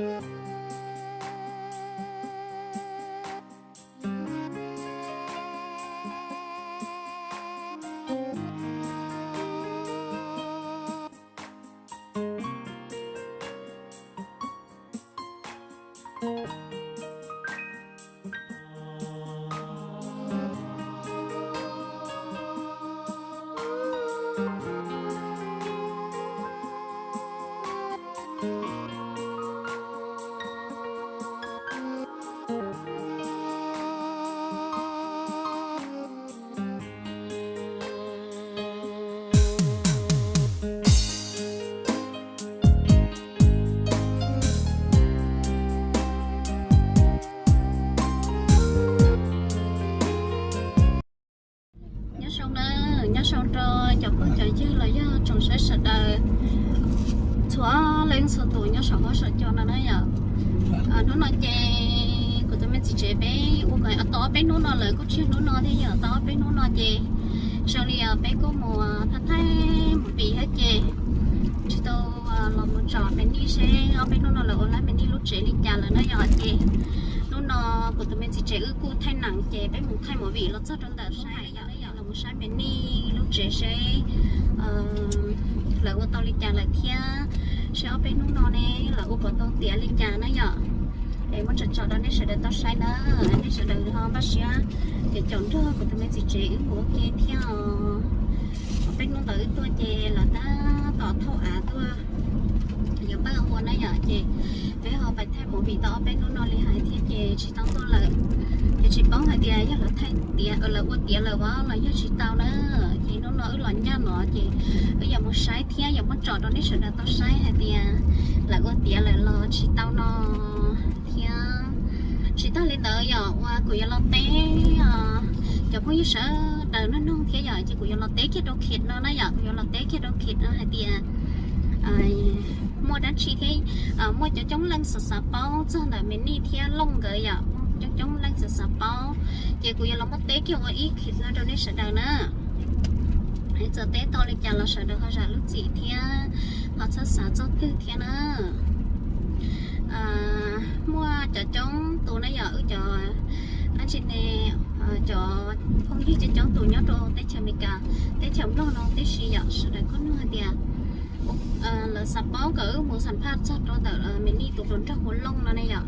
Nyob zoo na, nyob zoo rau cov phooj cov ywg los yog tsoom saib sawv daws txhua leej txhua tus nyob saum huab saum cua no na yom. Hnub no ces kuv tus me txiv tsev peb ua ko tau ob peb hnub no lawm, kuj tsis yog hnub no thiab yom, tau ob peb hnub no ces zoo li peb kuj mus thaij thaij mus pis thiab ces tsis tau los mus tsom me nij seb ob peb hnub no lawv ua lab me nij lub tsev li cas lawm na yom. Ces hnub no kuv tus me txiv tsev wb kuj thaij neem ces peb mus thaij movie los txog rau ntawm sab hais yom, los mus saib me nij lub tsev seb lawv ua tau li cas lawm thiab seb ob peb hnub no ne lawv ua kom tau tiav li cas na yom. Es muab tso tso rau nej sawv daws tau saib na, nej sawv daws ho npaj siab ces caum nrog kuv tus me txiv tsev wb mus ua ke thiab os. Ob peb hnub ntawd wb tuaj ces lawv tab tom thauj av tuaj yuav npaj ua na yom, ces peb ho pais thaij movie tau ob peb hnub no li hais thiab ces tsis tau tuaj lawm. Ces tsis paub hais tias yog lawv thaij tiav lawv ua tiav lawm as los yog tsis tau na. Ces hnub no wb los ncaj no ces wb yuav mus saib thiab yuav muab tso rau nej sawv daws tau saib hais tias lawv ua tiav lawm los tsis tau no thiab. Tsis tag li ntawd yom, uas kuv yuav los teb cov phooj ywg sawv daws nug nug thiab yom, ces kuv yuav los teb kiag rau Khiv no na yom, kuv yuav los teb kiag rau Khiv no hais tias muaj dab tsi thiab, muaj coob coob leej xav xav paub txog ntawm me nij thiab Looj nkawd yom, muaj coob coob leej xav xav paub, ces kuv yuav los muab teb kiag ua ib Khiv no rau nej sawv daws na. Txawm teb tau li cas los sawv daws ho zam lub txim thiab ho txhob xav txog twg thiab na. Muaj cov coob tus na yom, wb cov dab tsi ne, cov phooj ywg coob coob tus nyob rau teb chaws Amelikas, teb chaws Nplog no tib si yom, sawv daws kuj nug hais tias lawv xav paub kom wb mus xam phaj txog rau ntawm me nij tus hluas nraug hu Looj no ne yom.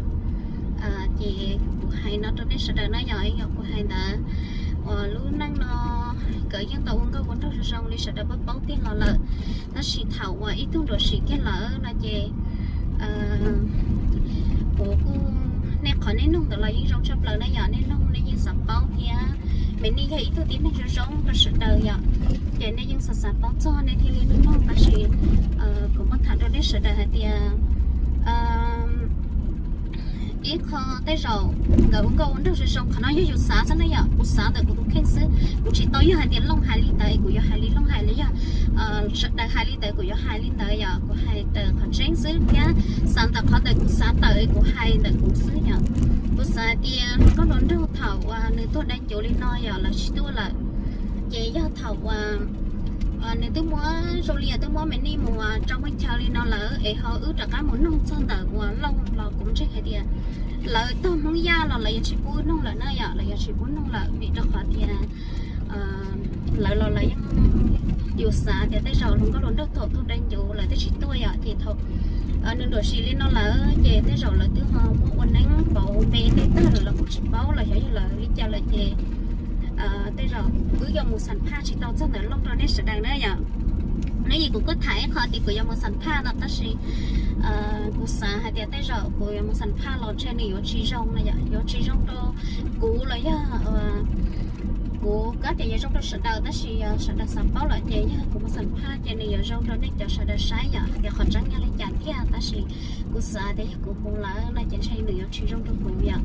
Ces kuv hais no rau nej sawv daws na yom, yog kuv hais ntawd uas lub neej no nkawd yeej tau ua nkauj ua nraug zoo zoo li sawv daws paub paub tiag los lawm, tab sis thaum uas ib tug nruam sim kiag lawm no ces kuv kuj, nej qhov nej nug ntawd los yeej zoo tshaj plaws na yom, nej nug nej yeej xav paub thiab. Me nij yog ib tug tib neeg zoo zoo rau sawv daws yom, ces nej yeej xav xav paub txog nej thiaj li nug, tab sis kuv muab tham rau nej sawv daws hais tias ib qho tej zaum nkawd ua nkauj ua nraug zoo zoo, qhov no yog yus xav xwb na yom, kuv xav ntawm kuv tus kheej xwb, kuv tsis tau yog hais tias Looj hais li ntawd kuv yuav hais li Looj hais li, yog sawv daws hais li ntawd kuv yuav hais li ntawd yom, kuv hais raws qhov tseeb xwb thiab xav ntawm qhov ntawm kuv xav tawm kuv hais ntawm kuv xwb yom. Kuv xav hais tias hluas nkauj hluas nraug thaum uas nws tuag dai ncuv li no yom, lawv tsis tuaj lawm, ces yog thaum uas nws twb muab zoo li twb muab me nij mus rau muaj chaw li no lawm es ho wb rov qab mus nug txog ntawm uas Looj los kuv ntseeg hais tias lawv tog Hmoob Yaj los lawv yuav tsis pub wb nug lawm na yom, lawv yuav tsis pub nug lawm vim rau qhov tias lawv los lawv yeej, yus xav tias tej zaum hluas nkauj hluas nraug thaum tuag dai ncuv lawv twb tsis tuaj yom, ces thaum nws nruam sim li no lawm ces tej zaum lawv twb ho muab ua neeb pauv npe tej tag lawm los kuj tsis paub los xyov yog lawv li cas lawm ces tej zaum wb yuav mus xam phaj tsis tau txog ntawm Looj rau nej sawv daws na yom. Neb yim kuv kuj tham ib qho tias kuv yuav mus xam phaj no tab sis kuv xav hais tias tej zaum kuv yuav mus xam phaj los ntshe nws yuav tsis zoo na yom, yuav tsis zoo rau kuv los yog kuv kab tias yuav zoo rau sawv daws tab sis sawv daws xav paub lawm ces yog kuv mus xam phaj ces nws yuav zoo rau nej cov sawv daws saib yom, tias qhov tseeb yog li cas thiab tab sis kuv xav tias yog kuv mus lawm no ces ntshe nws yuav tsis zoo rau kuv yom.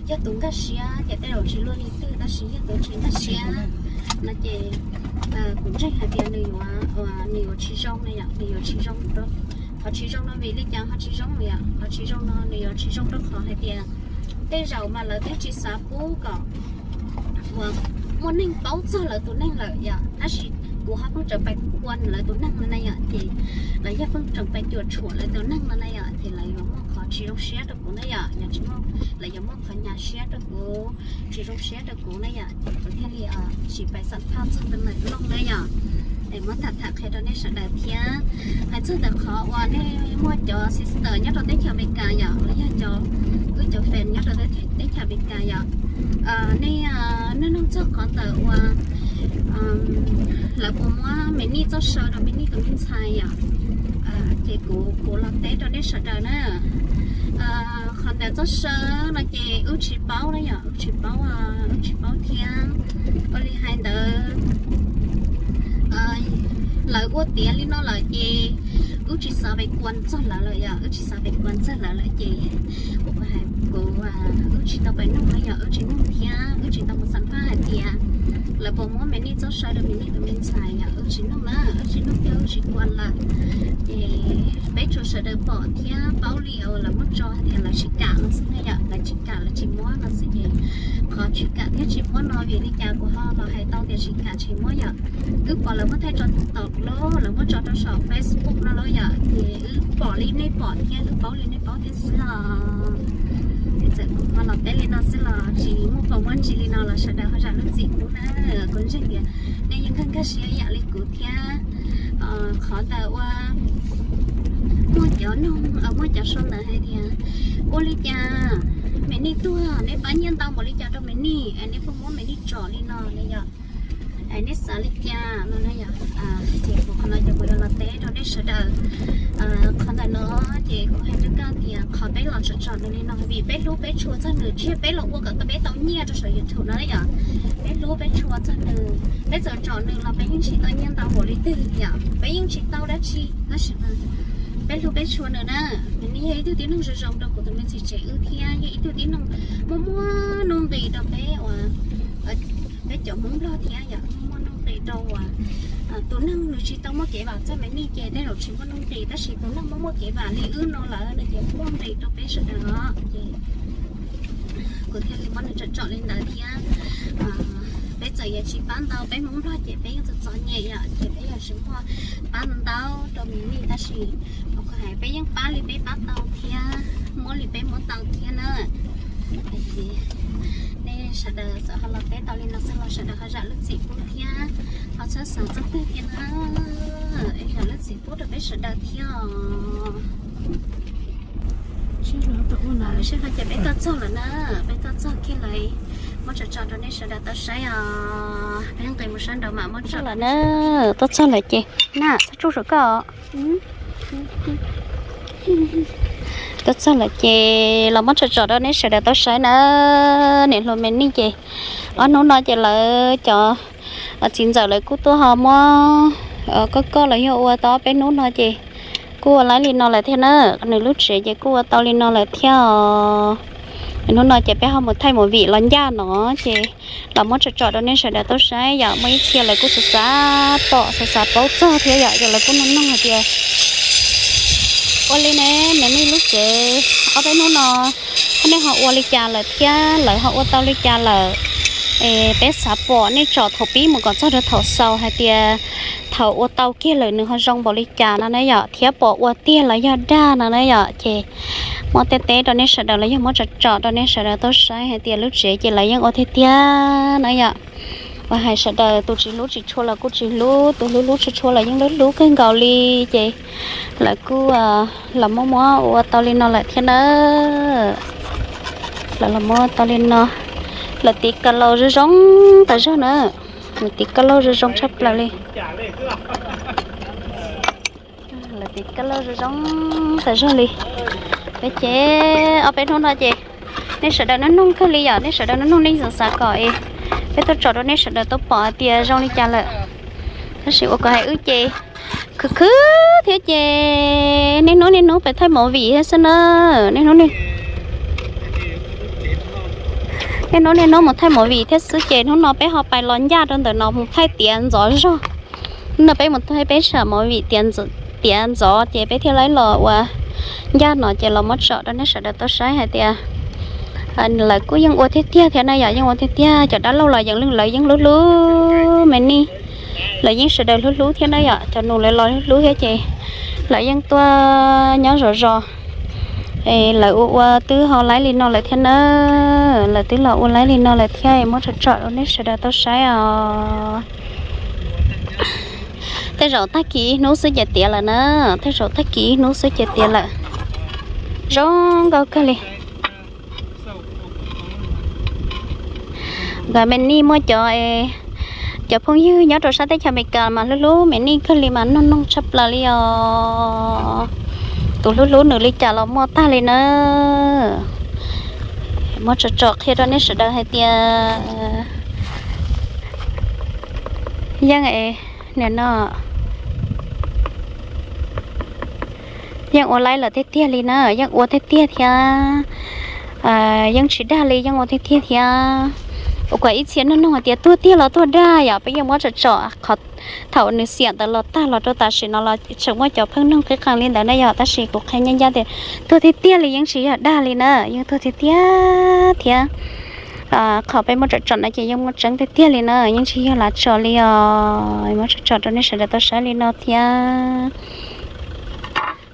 Yog tus nkag siab ces tej zaum tsis luaj li twg tab sis yog tus tsis nkag siab no ces kuv ntseeg hais tias nws yuav, nws yuav tsis zoo na yom, nws yuav tsis zoo rau, qhov tsis zoo no vim li cas ho tsis zoo yom, qhov tsis zoo no nws yuav tsis zoo rau qhov hais tias tej zaum mas lawv twb tsis xav pub kom uas muaj neeg paub txog lawv tus neeg lawm yom, tab sis kuv ho pheej tseem pais kuas lawv tus neeg no na yom, ces lawv yog pheej tseem pais cuam tshuam lawv tus neeg no na yom, ces lawv yuav muaj qhov tsis zoo siab rau kuv na yom, yog tsis muaj, lawv yuav muaj qhov nyas siab rau kuv, tsis zoo siab rau kuv na yom, ces kuv thiaj li tsis pais xam phaj txog tus ntawm Looj na yom. Es muab tham tham qhia rau nej sawv daws thiab. Hais txog ntawm qhov uas nej muaj cov sister nyob rau teb chaws Amelikas yom, los yog cov, wb cov fan nyob rau teb chaws Amelikas yom, nej nug nug txog qhov ntawm uas lawv puas muab Me Nij txoj saw rau Me Nij tus me ntxhais yom, ces kuv, kuv los teb rau nej sawv daws na. Qhov ntawm txoj saw no ces wb tsis paub na yom, wb tsis paub, wb tsis paub thiab. Ua li hais ntawd, lawv ua tiav li no lawm ces wb tsis xav pais kuas txog lawv lawm yom, wb tsis xav pais kuas txog lawv lawm ces kuv, kuv, wb tsis tau pais nug na yom, wb tsis nug thiab wb tsis tau mus xam phaj hais tias lawv puas muab Me Nij txoj saw rau Me Nij tus me ntxhais yom, wb tsis nug na, wb tsis nug thiab wb tsis kuas lawm. Ces peb tsuas sawv daws pom thiab paub li uas lawv muab tso hais tias lawv tsis kam no xwb na yom, lawv tsis kam lawv tsis muab no xwb ces qhov tsis kam thiab tsis muab no vim li cas kuv ho los hais tau tias tsis kam tsis muab yom. Wb pom lawv muab thaij tso TikTok los lawv muab tso rau saum Facebook no los yom, ces wb pom li nej pom thiab wb paub li nej paub thiab xwb os. Txawm kuv ho los teb li no xwb los tsis muaj qhov muab ntsis li no los sawv daws ho zam lub txim pub na. Kuv ntseeg tias nej yeej nkag nkag siab ib yam li kuv thiab. Qhov ntawm ua muaj cov nug, muaj cov sau ntawv hais tias ua li cas Me Nij tuag neb pab nyiaj ntau npaum li cas rau Me Nij es neb pheej muab Me Nij tsom li no ne yom, es neb xav li cas no na yom. Ces kuv qhov no ces kuv yuav los teb rau nej sawv daws. Qhov ntawm no ces kuv hais rau koj tias qhov peb los tsom tsom nws li no vim peb hlub peb tshua txog nws, tsis yog peb los ua kom peb tau nyiaj rau saum YouTube no yom. Peb hlub peb tshua txog nws, peb txawm tsom nws los peb yeej tsis tau nyiaj ntau npaum li twg yom, peb yeej tsis tau dab tsi tab sis mas peb hlub peb tshua nws na. Nws yog ib tug tib neeg zoo zoo rau kuv tus me ntxhais tsev wb thiab yog ib tug tib neeg muaj muaj nuj nqis rau peb uas peb cov Hmoob Nplog thiab yom, muaj nuj nqis rau uas tus neeg nws tsis tau muaj kev vam txog Me Nij ces tej zaum tsis muaj nuj nqis, tab sis tus neeg muaj muaj kev vam li wb no lawm no ces muaj nuj nqis rau peb sawv daws os. Ces kuv thiaj li muab nws tsom tsom li ntawd thiab. Peb txawm yuav tsis pab ntau, peb Hmoob Nplog ces peb yeej txom txom nyem yom, ces peb yuav tsis muaj pab ntau rau Me Nij tab sis kuv hais peb yeej pab li peb pab tau thiab muab li peb muab tau thiab na. Nej sawv daws txawm ho los teb tau li no xwb los sawv daws ho zam lub txim pub thiab, ho txhob xav txog twg thiab na, zam lub txim pub rau peb sawv daws thiab os. Lub sij hawm ces peb tuaj txog lawm na, peb tuaj txog kiag lawm, muab tso tso rau nej sawv daws tau saib os. Peb nqis mus sab nraud mam muab tso lawm na. Tuaj txog lawm ces na, txhob tsuj saum koj. Tuaj txog lawm ces los muab tso tso rau nej sawv daws tau saib na. Niam hluas Me Nij ces ob hnub no ces lawv cov txiv ntxawm lawv kuj tuaj ho muab koj koj los yog ua tau ob peb hnub no ces kuj ua laib li no lawm thiab na. Nws lub tsev ces kuj ua tau li no lawm thiab os. Hnub no ces peb ho mus thaij movie los ncaj no ces los muab tso tso rau nej sawv daws tau saib yom. Muaj ib txhia lawv kuj xav xav pom xav xav paub txog thiab yom, ces lawv kuj nug nug hais tias ua li ne, Me Nij lub tsev ob peb hnub no nej ho ua li cas lawm thiab lawv ho ua tau li cas lawm? Es peb xav pom nej tsom thaum pib mus kom txog rau thaum xaus hais tias thaum ua tau kiag lawm nws ho zoo npaum li cas no na yom, thiab pom ua tiag los yog dag no na yom. Ces muab teb teb rau nej sawv daws los yog muab tso tso rau nej sawv daws tau saib hais tias lub tsev ces lawv yeej ua tiag tiag na yom. Uas hais sawv daws tus tsis hlub tsis tshua los kuj tsis hlub, tus hlub hlub tshua tshua los yeej hlub hlub kawg nkaus li. Ces lawv kuj los muab muab ua tau li no lawm thiab na. Lawv los muab ua tau li no, lawv tiv ka laus zoo zoo tas zog na. Lawv tiv ka laus zoo zoo tshaj plaws li. Lawv tiv ka laus zoo zoo tas zog li. Peb ces ob peb hnub no ces nej sawv daws nug nug kawg li yom, nej sawv daws nug nug nej xav xav kom es peb tuaj tsom rau nej sawv daws tau pom hais tias zoo li cas lawm. Tab sis ua kom hais wb ces khwv khwv thiab ces niaj hnub niaj hnub pais thaij movie thiab xwb na. Niaj hnub niaj, niaj hnub niaj hnub mus thaij movie thiab xwb ces hnub no peb ho pais los ncaj rau ntawm no mus thaij tiav ntxov zog. Hnub no peb mus thaij peb sam movie tiav ntxov ces peb thiaj li los ua ncaj no ces los muab tsom rau nej sawv daws tau saib hais tias lawv kuj yeej ua tiag tiag thiab na yom, yeej ua tiag tiag. Cov dab laug los yeej lawv yeej hlub hlub Me Nij, Lawv yeej sawv daws hlub hlub thiab na yom, cov nus lawv los hlub hlub thiab ces lawv yeej tuaj nyob zov zos. Es lawv ua ua twb ho laib li no lawm thiab na. Lawv twb los ua laib li no lawm thiab, muab tsom tsom rau nej sawv daws tau saib os. Tej zaum tag kis ib hnub xwb ces tiav lawm na. Tej zaum tag kis ib hnub xwb ces tiav lawm. Zoo nkauj kawg li. Nkawd me nij muaj cov, cov phooj ywg nyob rau sab teb chaws Amelikas mas hlub hlub me nij kawg li mas noog noog tshaj plaws li os. Tus hlub hlub nws li cas los muaj tag li na. Muab tsom tsom qhia rau nej sawv daws hais tias yeej, nim no yeej ua laib lawm tiag tiag li na, yeej ua tiag tiag thiab. Yeej tsis dag li, yeej ua tiag tiag thiab. Ua kom ib txhia nug nug hais tias tuag tiag los tuag dag yom, peb yeej muab tsom tsom qhov thaum nws xiam ntawd los tag los rau tam sim no los tseem muaj cov pheej nug qhib qees li ntawd na yom, tab sis kuv qhia ncaj ncaj tias tuag tiag tiag li, yeej tsis yog dag li na, yeej tuag tiag tiag thiab. Qhov peb muab tsom tsom no ces yeej muaj tseeb tiag tiag li na, yeej tsis yog lav tsom li os. Muab tsom tsom rau nej sawv daws tau saib li no thiab.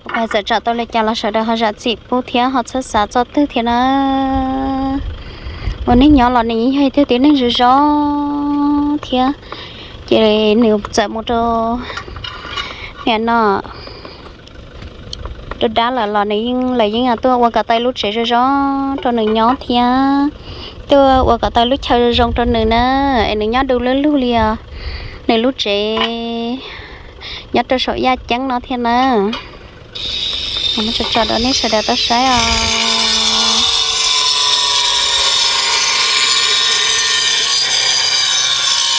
Txawm tsom tau li cas los sawv daws ho zam txim pub thiab ho txhawb xav txoj twg thiab na. Ua neej nyob los nws yeej yog ib tug tib neeg zoo zoo thiab. Ces nws txawm mus rau, nim no rau dab lawm los nws yeej, lawv yeej tuaj ua kom tau lub tsev zoo zoo rau nws nyob thiab, tuaj ua kom tau lub chaw zoo zoo rau nws na, es nws nyob du lug lug li os. Nws lub tsev nyob rau saum yaj ceeb no thiab na. Muab tsom tsom rau nej sawv daws tau saib os.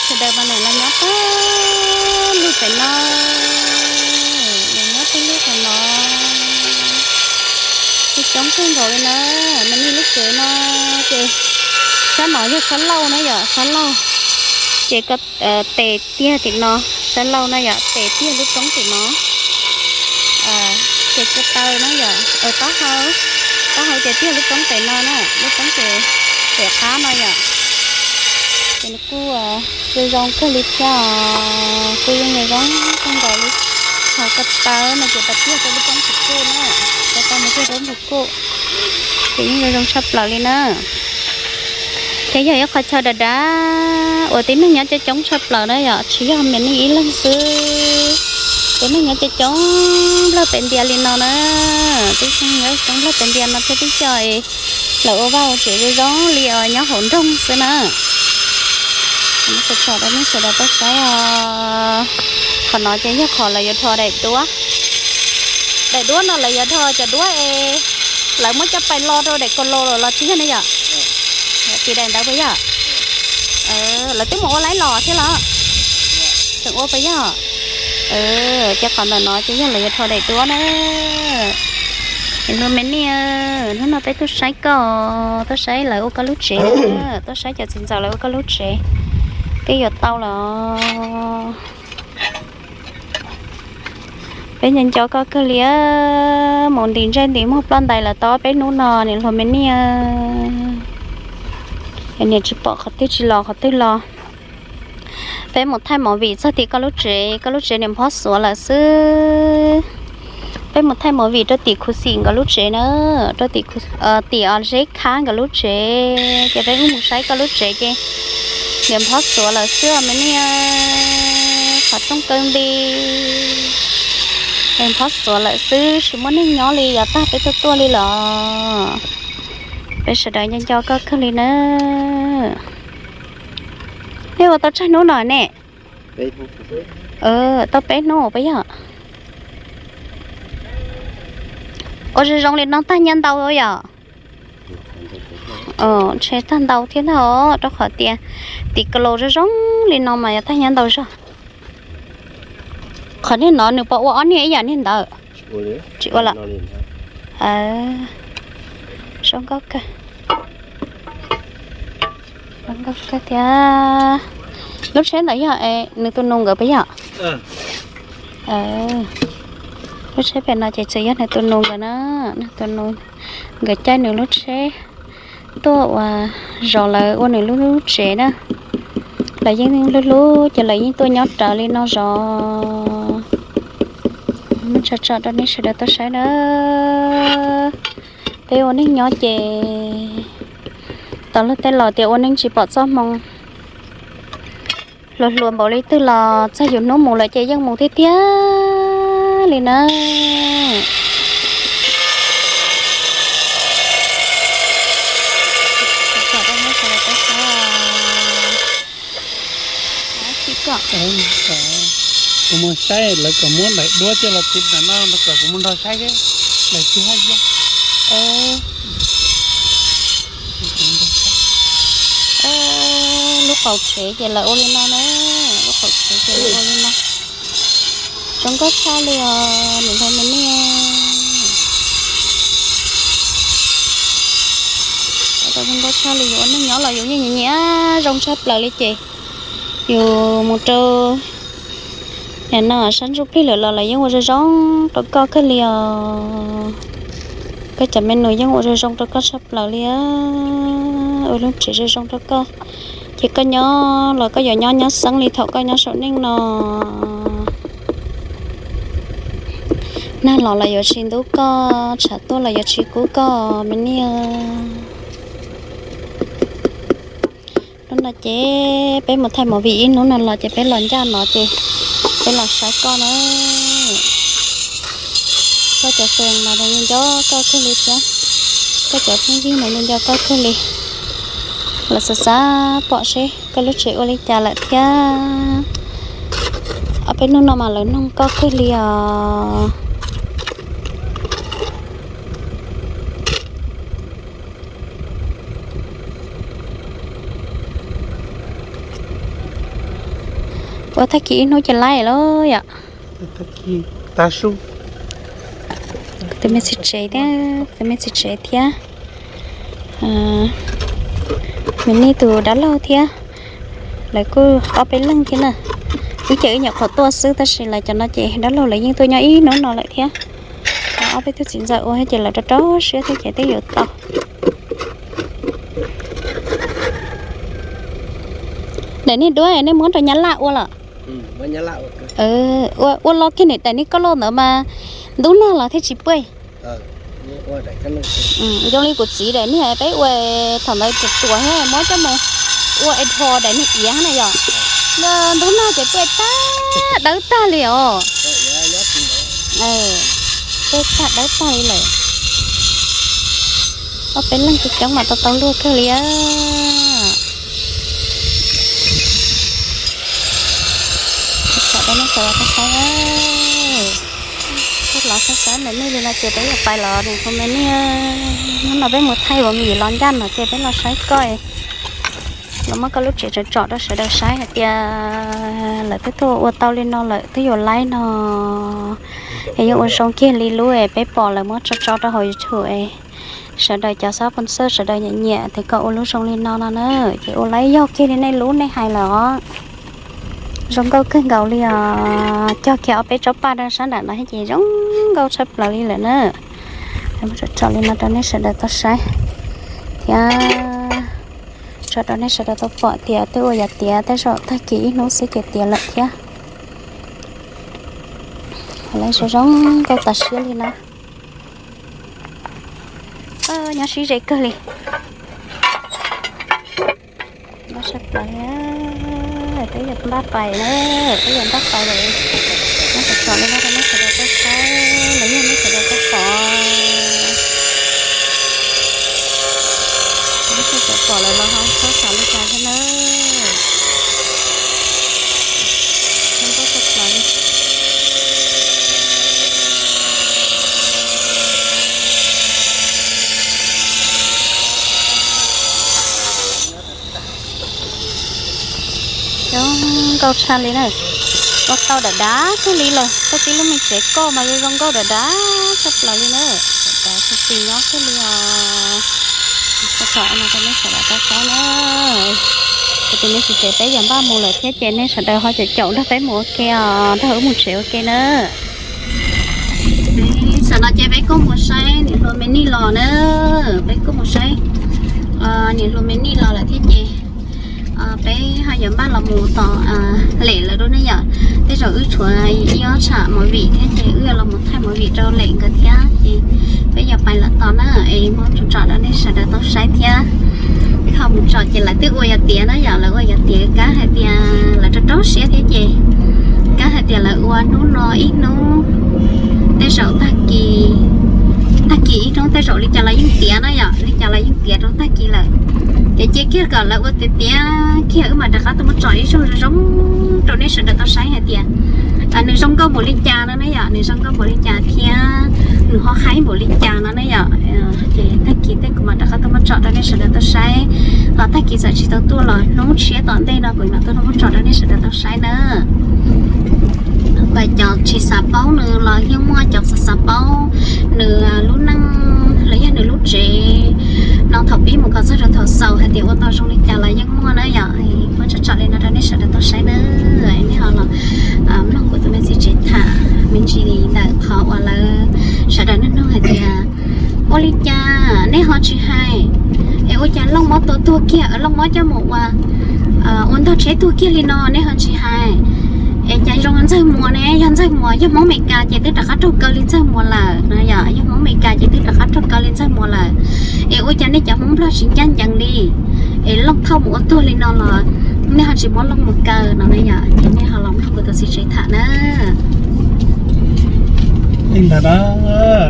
Sawv daws mas nws los nyob pab lug pem no, nws nyob pab lug qhov no. Coob coob kawg nkaus li na. Mas nej lub tsev no ces sab no yog sab laug na yom, sab laug. Ces ko tes tiag tim no, sab laug na yom, tes tiag lub roob tim no. Ces ko taw na yom, taub hau, taub hau ces tiag lub roob pem no na, lub roob ces pem qab no yom. Ces nws kuj zoo zoo kawg li thiab os, kuj yeej zoo zoo kawg nkaus li. Ho ko taw no ces pas tiag rau lub roob Ntug Kuj na, ko taw mus tiag rau Ntug Kuj, ces yeej zoo zoo tshaj plaws li na. Thiab yog ib qhov chaw dav dav uas tib neeg nyob coob coob tshaj plaws na yom, tsis yog me neeg ib leeg xwb, tib neeg nyob coob coob nplawg pem ntias li no na. Tib neeg nyob coob nplawg pem ntias no thiab tib co lawv ua vaj ua tsev zoo zoo li os, nyob hauv nroog xwb na. Tsom tsom rau nej sawv daws tau saib os. Qhov no ces yog qhov lawv yuav rho daim duab. Daim duab no lawv yuav rho cov duab es lawv muab coj pais lo rau daim kaus laus los tsis yog ne yom? Tiv daim ntawd puas yog? Lawv twb mus ua laib los thiab los? Tseem ua puas yog? Ces qhov ntawm no ces yog lawv yuav rho daim duab na. Hlub me niam, hnub no peb tuaj saib koj, tuaj saib lawv ua koj lub tsev, tuaj saib cov txiv ntxawm lawv ua koj lub tsev, twb yuav tau los. Peb nco nco koj kawg li, mus ntim ntsej ntim muag ploj ntais lawm tau ob peb hnub no niam hluas me niam. Niam tsis pom qhov twg tsis los qhov twg los. Peb mus thaij movie txog tim koj lub tsev, koj lub tsev niam nphob xuav lawm xwb. Peb mus thaij movie rau tim khuv xim nkawd lub tsev na, rau tim, tim Zeb Khab nkawd lub tsev, ces peb wb mus saib koj lub tsev ces niam nphob xuav lawm xwb me niam. Qhov rooj kaw nti, niam nphob xuav lawm xwb, tsis muaj neeg nyob li, yav tag peb tuaj tuaj li los. Peb sawv daws nco nco koj kawg li na. Nej ua tau tsawg hnub no ne? Tau peb hnub puas yog? Ua zoo zoo li no tag nyob ntau yom? Ntshe tag ntau thiab ntag os, rau qhov tias tim ka laus zoo zoo li no mas yog tag nyob ntau zog. Qhov niag no nws puas ua ob niag ib yam niag ntawd? Tsis ua lawm. Zoo nkauj kawg. Zoo nkauj kawg thiab. Lub tsheb ntawd yog nws tus nus nkawd puas yog? Lub tsheb pem no ces txawm yog nws tus nus nkawd na, nws tus nus nkawd caij nws lub tsheb tuaj ua zov lawv ua nws lub tsev na. Lawv yeej hlub hlub ces lawv yeej tuaj nyob rawv li no zov. Muab tso tso rau nej sawv daws tau saib na. Peb ua neej nyob ces tau luag tej laus tias ua neej tsis pom txoj hmoo. Hluas hluas npaum li twg los txog yus hnub mus lawm ces yeej mus tiag tiag li na. Kuv mus saib lawv kom muab daim duab coj los txiv ntawm no kom kuv mus nrog saib daim twg haj yog. Lub qaum tsev ces lawv ua li no na, lub qaum tsev ces lawv ua li no. Zoo nkauj tshaj li os niam hluas me niam. Zoo nkauj tshaj li, yus ua neej nyob los yus yeej nyiam nyiam zoo tshaj plaws li ces yus mus rau nim no sab ntsuj plig lawm los lawv yeej ua zoo zoo rau koj kawg li os. Koj cov me nus yeej ua zoo zoo rau koj tshaj plaws li, ua lub tsev zoo zoo rau koj. Ces koj nyob los koj yuav nyob nyob xeeb li thaum koj nyob saum neej no. Nag los los yuav tsis ntub koj, tshav tuaj los yuav tsis kub koj me niam. Hnub no ces peb mus thaij movie ib hnub no los ces peb los ncaj no ces peb los saib koj na. Koj cov fans mas nco nco koj kawg li thiab, koj cov phooj ywg mas nco nco koj kawg li. Lawv xav xav pom seb koj lub tsev ua li cas lawm thiab. Ob peb hnub no mas lawv noog koj kawg li os. Ua tag kis ib hnub ces laib lawm yom. Tus me txiv tsev thiab, tus me txiv tsev thiab me nej tus dab laug thiab, lawv kuj ob peb leeg thiab na. Ib cawm ib nyuam qhuav tuaj xwb tab sis lawv cov no ces dab laug lawv yeej tuaj nyob ib hnub no lawm thiab. Ob peb tug txiv ntxawm ua ces lawv rau rau siab thiab ces twb yuav tau. Daim nej duab nej muab rau nyab laj ua los? Ua, ua los kiag niam daim nej koj loj ntawd mas ntub nag los thiaj tsis puaj. Zoo li kuv txiv daim nej peb ua thaum ntawd tsuas tsuas thiab muab coj mus ua es dhos daim nej iav na yom. Ntub nag ces puaj tag dawb tag li os. Puaj tag dawb tag li lawm. Ob peb leeg coob coob mas tau tau luag kawg li. Tsom rau nej sawv daws tau saib, los saib saib ntawm nej li no ces peb yuav pais los niam hluas me niam. Hnub no peb mus thaij ua movie los ncaj no ces peb los saib koj, los muab koj lub tsev tsom tsom rau sawv daws saib hais tias lawv twb tuaj ua tau li no lawm twb yuav laib no. Es yeej ua zoo kiag li lub es peb pom lawv muab tso tso rau hauv YouTube es sawv daws cov xab pon xawj sawv daws nyiam nyiam tias koj ua lub zoo li no no na, ces ua laib yog kiag li nej lub nej hais los. Zoo nkauj kawg nkaus li os, cog kiag ob peb tsob paj rau sab nram no thiab ces zoo nkauj tshaj plaws li lawm na. Muab tsom tsom li no rau nej sawv daws tau saib thiab tso rau nej sawv daws tau pom tias twb ua yam tiav tej zaum tag kis ib hnub xwb ces tiav lawm thiab. Lawv zoo zoo nkauj tas siab li na. Nyob sib ze kawg li. Nyob sab plaws li, twb yog npaj pais na, twb yog npaj pais lawm. Nyob tsom tsom li no rau nej sawv daws tau saib los yog nej sawv daws tau pom. Thaum pom lawm los ho txhob xav li cas thiab na. Zoo nkauj tshaj plaws li. Zoo nkauj tshaj li na. Ua tau dav dav kawg li lawm, koj tib lub me tsev koj mas zoo zoo nkauj dav dav tshaj plaws li na. Dav dav tsis nyob kawg li os. Tsom tsom no rau nej sawv daws tau saib na. Kuv tus me txiv tsev peb yuav npaj mus lawm thiab ces nej sawv daws ho caum caum nrog peb mus ua ke os, nrog wb mus tsev ua ke na. Tam no ces peb kuj mus saib niam hluas me nij los na, peb kuj mus saib niam hluas me nij los lawm thiab ces Peb ho yuav npaj los mus tom Lem lawm dua ne yom. Tej zaum wb tshuav ib ob tsham movie thiab ces wb yuav los mus thaij movie rau Lem nkawd thiab ces peb yuav pais lawm tom na es muab tsom tsom rau nej sawv daws tau saib thiab. Wb ho mus tsom ces lawv twb ua yog tiav na yom, lawv ua yog tiav kab hais tias lawv rau rau siab thiab ces kab hais tias lawv ua hnub no ib hnub, tej zaum tag kis, tag kis ib hnub tej zaum li cas los yeej tiav na yom, li cas los yeej tiav rau tag kis lawm. Ces cia kiag kom lawv ua tiav tiav kiag wb mam rov qab tuaj muab tsom ib zaug zoo zoo rau nej sawv daws tau saib hais tias nws zoo nkauj npaum li cas no na yom, nws zoo nkauj npaum li cas thiab nws ho haib npaum li cas no na yom. Ces tag kis tej kuv mam rov qab tuaj muab tsom rau nej sawv daws tau saib, ho tag kis txawm tsis tau tuaj los hnub tshiab tom ntej no kuv mam tuaj muab tsom rau nej sawv daws tau saib na. Pas cov tsis xav paub nws los yeej muaj, cov xav xav paub nws lub neej los yog nws lub tsev no thaum pib mus kom txog rau thaum xaus hais tias ua tau zoo li cas los yeej muaj na yom. Muab tsom tsom li no rau nej sawv daws tau saib na. Nej ho los mloog kuv tus me txiv tsev tham me ntsis li ntawm qhov uas lawv sawv daws nug nug hais tias ua li cas nej ho tsis hais, es ua cas Looj mob tua tuag kiag, Looj mob coj mus ua, ua ntog tsheb tuag kiag li no nej ho tsis hais. Es cas zoo Ntxawg Muas ne, yog Ntxawg Muas yog Hmoob Amelikas ces twb rov qab raug kaw li Ntxawg Muas lawm no yom, yog Hmoob Amelikas ces twb rov qab raug kaw li Ntxawg Muas lawm. Es ua cas nej cov Hmoob Nplog tsis ncaj ncees li, es Looj Thauj mus ua tuag li no los nej ho tsis muab Looj mus kaw no na yom. Ces nej ho los mloog kuv tus txiv tsev tham na. Li ntawd na,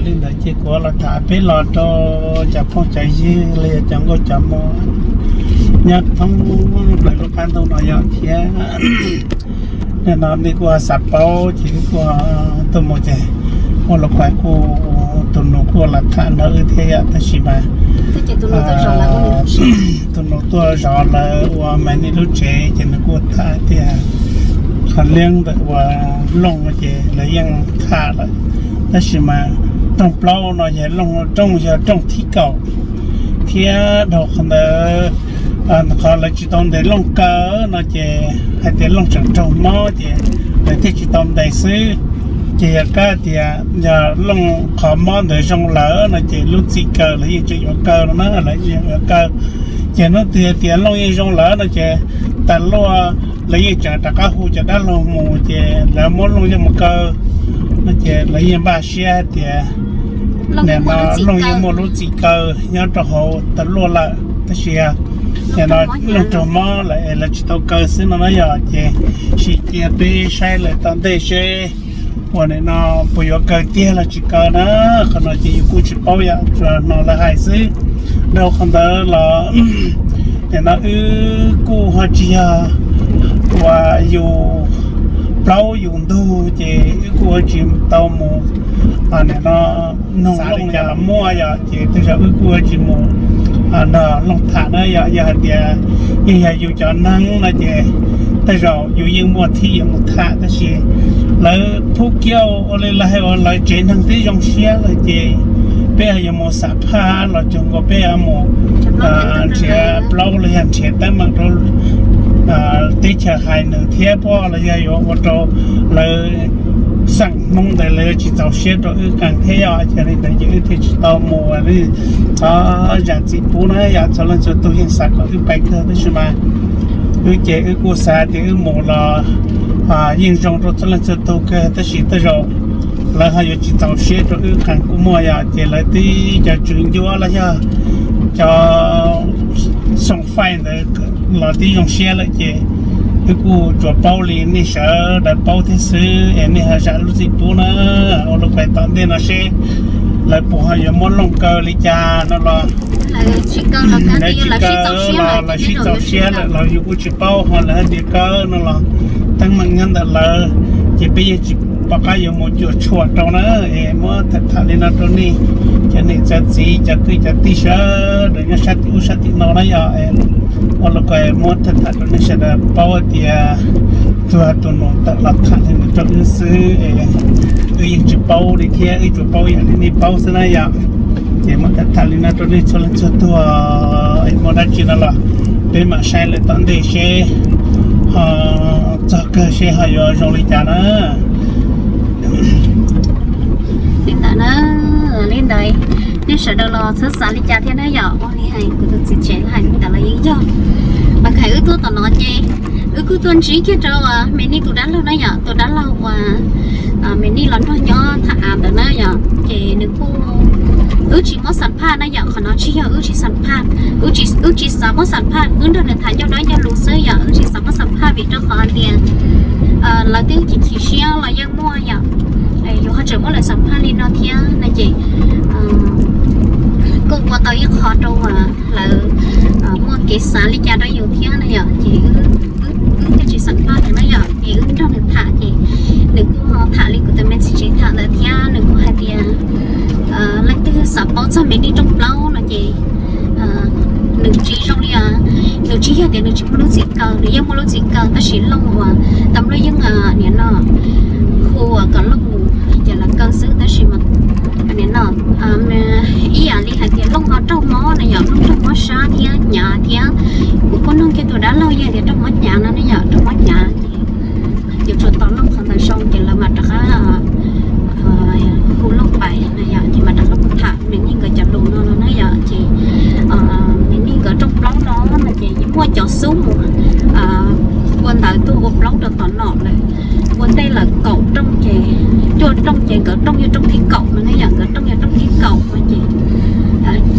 li ntawd ces kuv los tham peb los rau cov phooj cov ywg los yog cov nkauj cov muam nyob thoob plaws lub qab ntuj no yom thiab. Nim no nej kuj xav paub ces kuj tuaj mus ces ua los kuj, tus nus kuj los tham nrog wb thiab yom, tab sis mas tus nus tuaj zov lawv ua mas nej lub tsev ces nws kuj tham tias qhov liab ntawm uas Looj ces lawv yeej tham lawm, tab sis mas rooj plaub no yog Looj rooj, yog rooj thib kaum thiab dhau qhov ntawd qhov lawv tsis tau ntes Looj kaw no ces hais tias Looj tseem raug mob ces lawv thiaj tsis tau ntes xwb. Ces yog kab tias yog Looj qhov mob ntawd zoo lawm no ces lub txim kaw lawv yeej tseem yuav kaw no na, lawv yeej yuav kaw. Ces hnub twg tias Looj yeej zoo lawm no ces tas luaj lawv yeej tseem rov qab hu cov dab laug mus ces lawv muab Looj coj mus kaw no ces lawv yeej npaj siab hais tias nim no Looj yeej muaj lub txim kaw nyob rau hauv tas luaj lawm, tab sis nim no Looj raug mob lawm es lawv tsis tau kaw xwb no na yom. Ces sim cia peb saib lawm tom ntej seb uas nim no puas yuav kaw tiag los tsis kaw na. Qhov no ces yus kuj tsis paub yom, tsuas hnov lawv hais xwb. Dhau qhov ntawd los nim no wb kuj ho tsis yog uas yus plaub yus ntug ces wb kuj ho tsis tau mus nim no noog Looj li cas los muaj yom, ces tej zaum wb kuj ho tsis mus nrog Looj tham na yom. Yog hais tias yeej yog yus cov neeg no ces tej zaum yus yeej muaj thib yuav mus tham, tab sis lawv phub kiag ua li lawv hais uas lawv tsev neeg twb zoo siab lawm ces peb yuav mus xam phaj los cuag nkaus peb yuav mus nrhiav plaub los yog nrhiav teeb meem rau teb chaws hais nws thiab pob los yog yuav ua rau lawv xeem Hmoob ntawd lawv yuav tsis txaus siab rau wb qees thiab yom. Ces li ntawd ces wb thiaj tsis tau mus li. Thov zam txim pub na yom, txhua leej txhua tus yeej xav kom wb pais kawg tab sis mas wb ces wb kuj xav tias wb mus los yeej zoo rau txhua leej txhua tus kawg tab sis tej zaum lawv ho yuav tsis txaus siab rau wb qees kuj muaj yom. Ces lawv tib cov tswv ncuab los yog cov xoo faij ntawd los tib zoo siab lawm ces wb kuj tsuas paub li nej sawv daws paub thiab xwb es nej ho zam lub txim pub na. Ua lub pais tom ntej no seb lawv puas ho yuav muab Looj kaw li cas no los lawv tsis kaw los lawv sib txaus siab lawm los yus kuj tsis paub, ho lawv hais tias kaw no los teeb meem nyob ntawm lawv ces peb yeej tsis pom qab yuav mus cuam tshuam rau na. Es muab tham tham li no rau nej cov niam cov txiv cov kwv cov tij sawv daws nyob sab tim ub sab tim no na yom. Ua lub pais muab tham tham rau nej sawv daws paub tias tsuas tus nus tawm los tham li no rau wb xwb es wb yeej tsis paub li thiab, wb tsuas paub yam li nej paub xwb na yom. Ces muab tham tham li no rau nej txhua leej txhua tus, muaj dab tsi no los peb mam saib lawm tom ntej seb ho txog kawg seb ho yuav zoo li cas na. Li ntawd na, li ntawd nej sawv daws los txhob xav li cas thiab na yom. Ua li hais kuv tus txiv tsev hais li ntawd los yeej yog. Pas khais wb tuaj tom no ces wb kuj tuaj ntsib kiag rau Me Nij tus dab laug na yom, tus dab laug uas Me Nij los nrog nyob thaj av ntawd na yom. Ces nws kuj, wb tsis muab xam phaj na yom, qhov no tsis yog wb tsis xam phaj, wb tsis, wb tsis xav muab xam phaj, wb nrog nws tham ncauj dab ncauj lus xwb yom, wb tsis xav muab xam phaj vim rau qhov hais tias lawv twb chim chim siab los yeej muaj yom, yuav ho tseem muab lawv xam phaj li no thiab no ces kuj ua tau ib qho rau lawv muaj kev xav li cas rau yus thiab na yom. Ces wb thiaj tsis xam phaj nws na yom, ces wb nrog nws tham ces nws kuj tham li kuv tus me txiv tsev tham ntawd thiab, nws kuj hais tias leej twg xav paub txog Me Nij rooj plaub no ces nws tsis zoo li, nws tsis yog tias nws tsis muaj lub txim kaw, nws yeej muaj lub txim kaw tab sis Looj uas tam luj yeej nim no hu uas kom Looj mus ces lawv kaw xwb tab sis mas nim no ib yam li hais tias Looj ho raug mob na yom, Looj raug mob sab thiab hnyav thiab, kuv kuj nug kiag tus dab laug yeej tias raug mob hnyav no ne yom, raug mob hnyav ces yuav tsum tos Looj qhov ntawd zoo ces lawv mam rov qab hu Looj pais na yom, ces mam rov qab mus tham Me Nij nkawd cov lus no no na yom. Ces Me Nij nkawd rooj plaub no no ces muaj cov xub mus ua ntawv tuaj ua plaub rau tom no lawm, ua ntej lawm kaum rooj ces, cuaj rooj ces nkawd rooj yog rooj thib kaum no na yom, nkawd rooj yog rooj thib kaum no ces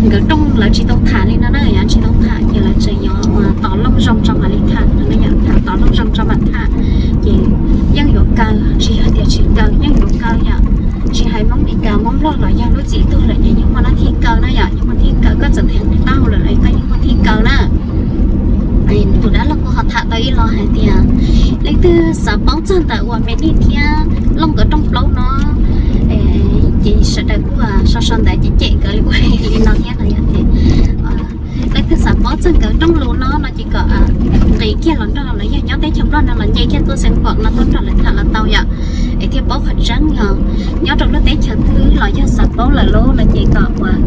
nkawd rooj lawv tsis tau tham li no na yom, tsis tau tham ces lawv tseem yuav tos Looj zoo tso mam li tham no na yom, tham tos Looj zoo tso mam tham. Ces yeej yuav kaw, tsis yog tias tsis kaw, yeej yuav kaw yom. Tsis hais Hmoob Meskas Hmoob Nplog los yog lub txim tuag lawm ces yeej muaj nab thib kaw na yom, yeej muaj thib kaw, koj txawm theev nws taub hau lawm los koj yeej muaj thib kaw na. Tus dab laug kuj ho tham tau ib lo hais tias leej twg xav paub txog ntawm uas Me Nij thiab Looj nkawd rooj plaub no ces sawv daws kuj sau sau ntawv cem cem nkawd li ua li no thiab no yom. Ces leej twg xav paub txog nkawd rooj lus no no ces kom nqis kiag los nrog lawv yog nyob teb chaws Nplog no los nce kiag tuaj Xeev Khuam no tuaj nrog lawv tham los tau yom, es thiaj paub qhov tseeb yog nyob rau lub teb chaws twg los yog xav paub lawm lub no ces kom uas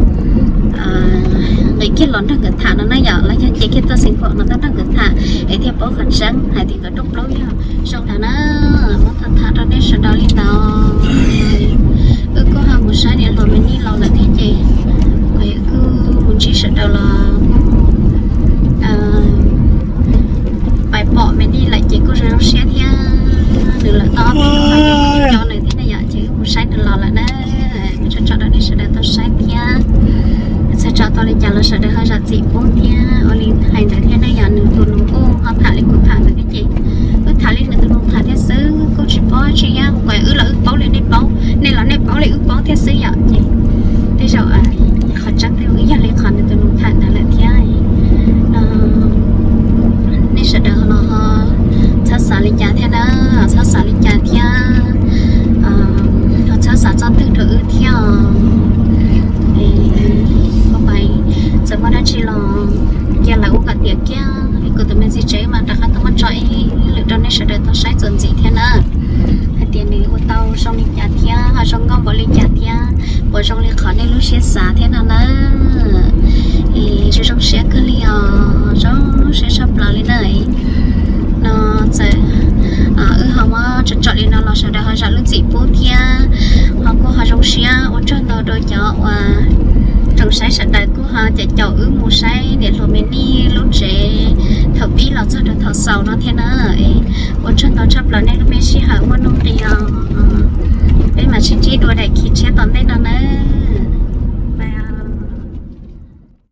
nqis kiag los nrog nkawd tham no na yom, los yog nce kiag tuaj Xeev Khuam no tuaj nrog nkawd tham es thiaj paub qhov tseeb hais tias nkawd rooj plaub yog zoo ntawd na. Muab tham tham rau nej sawv daws li ntawd. Wb kuj ho mus saib niam hluas Me Nij los lawm thiab ces kuv kuj mus ntsib sawv daws los pais pom Me Nij lawm ces kuj zoo zoo siab thiab. Nws lawm tau ob peb hnub no ces kuj nco nws thiab na yom, ces wb mus saib nws los lawm na. Tso tso rau nej sawv daws tau saib thiab. Txhua tso tau li cas los sawv daws ho zam txim pub thiab. Ua li hais ntawd thiab ne yom, nws tus nus kuj ho tham li kuv tham ntawd thiab ces wb tham li nws tus nus tham thiab xwb, kuj tsis paub tsis yog ua wb los wb paub li nej paub, nej los nej paub li wb paub thiab xwb yom. Ces tej zaum qhov tseeb twb yog li qhov nws tus nus tham ntawd lawm thiab. Nej sawv daws los txhob xav li cas thiab na, txhob xav li cas thiab, txhob xav txog twg rau wb thiab. Txawm muaj dab tsi los cia lawv ua kom tiav kiag, kuv tus me txiv tsev mas rov qab tuaj muab tso ib lwm rau nej sawv daws tau saib txuas ntxiv thiab na, hais tias nws ua tau zoo li cas thiab ho zoo nkauj npaum li cas thiab puas zoo li qhov nej lub siab xav thiab no na. Es zoo zoo siab kawg li os, zoo siab tshaj plaws li na. No txawm wb ho muab tsom tsom li no los sawv daws ho zam lub txim pub thiab, ho kuj ho zoo siab. Ua tsaug ntau rau cov uas tsoom saib sawv daws kuj ho caum caum wb mus saib niam hluas Me Nij lub tsev thaum pib los txog rau thaum xaus no thiab na. Ua tsaug ntau tshaj plaws nej lub me sij hawm muaj nuj nqis os. Peb mam sib ntsib dua daim khiv tshiab tom ntej no na.